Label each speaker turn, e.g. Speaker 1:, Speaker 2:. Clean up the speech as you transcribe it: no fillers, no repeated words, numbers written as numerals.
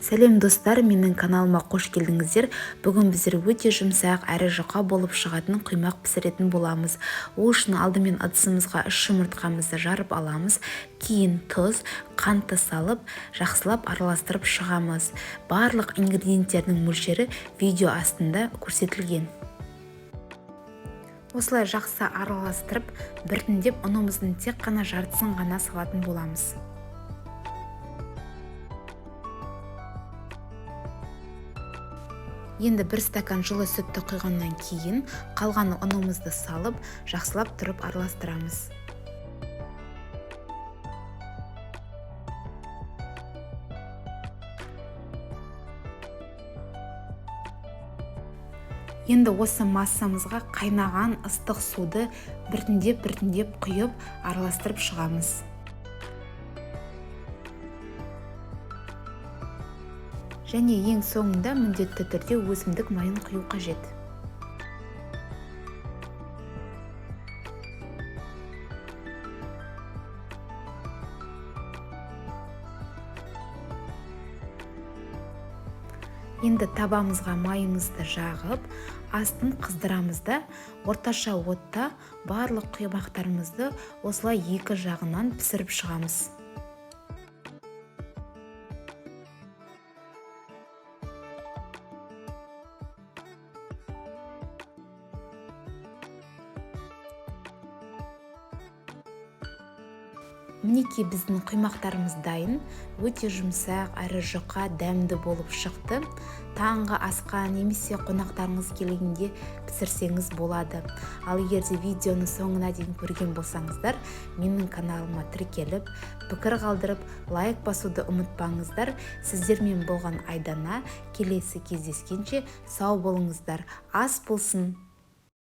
Speaker 1: Сәлем, достар! Менің каналыма қош келдіңіздер! Бүгін біздер өте жұмсақ әрі жұқа болып шығатын құймақ пісіретін боламыз. Ол үшін алдымен ыдысымызға 3 жұмыртқамызды жарып аламыз. Кейін тұз, қантты салып, жақсылап араластырып шығамыз. Барлық ингредиенттердің мөлшері видео астында көрсетілген. Осылай жақсы араластырып, біртіндеп ұнымыздың тек қана жартысын ғана салатын боламыз. Енді 1 стакан жылы сүтті құйғаннан кейін қалған ұнымызды салып, жақсылап тұрып араластырамыз. Енді осы массамызға қайнаған ыстық суды біртіндеп-біртіндеп құйып, араластырып шығамыз. Және ең соңында міндетті түрде өсімдік майын құю қажет. Енді табамызға майымызды жағып, астын қыздырамыз да, орташа отта барлық құймақтарымызды осылай екі жағынан пісіріп шығамыз. Мінекей, біздің құймақтарымыз дайын. Өте жұмсақ әрі жұқа, дәмді болып шықты. Таңғы асқа немесе қонақтарыңыз келгенде пісірсеңіз болады. Ал егер де видеоны соңына дейін көрген болсаңыздар, менің каналыма тіркеліп, пікір қалдырып, лайк басуды ұмытпаңыздар. Сіздермен болған Айдана. Келесі кездескенше сау болыңыздар. Ас болсын.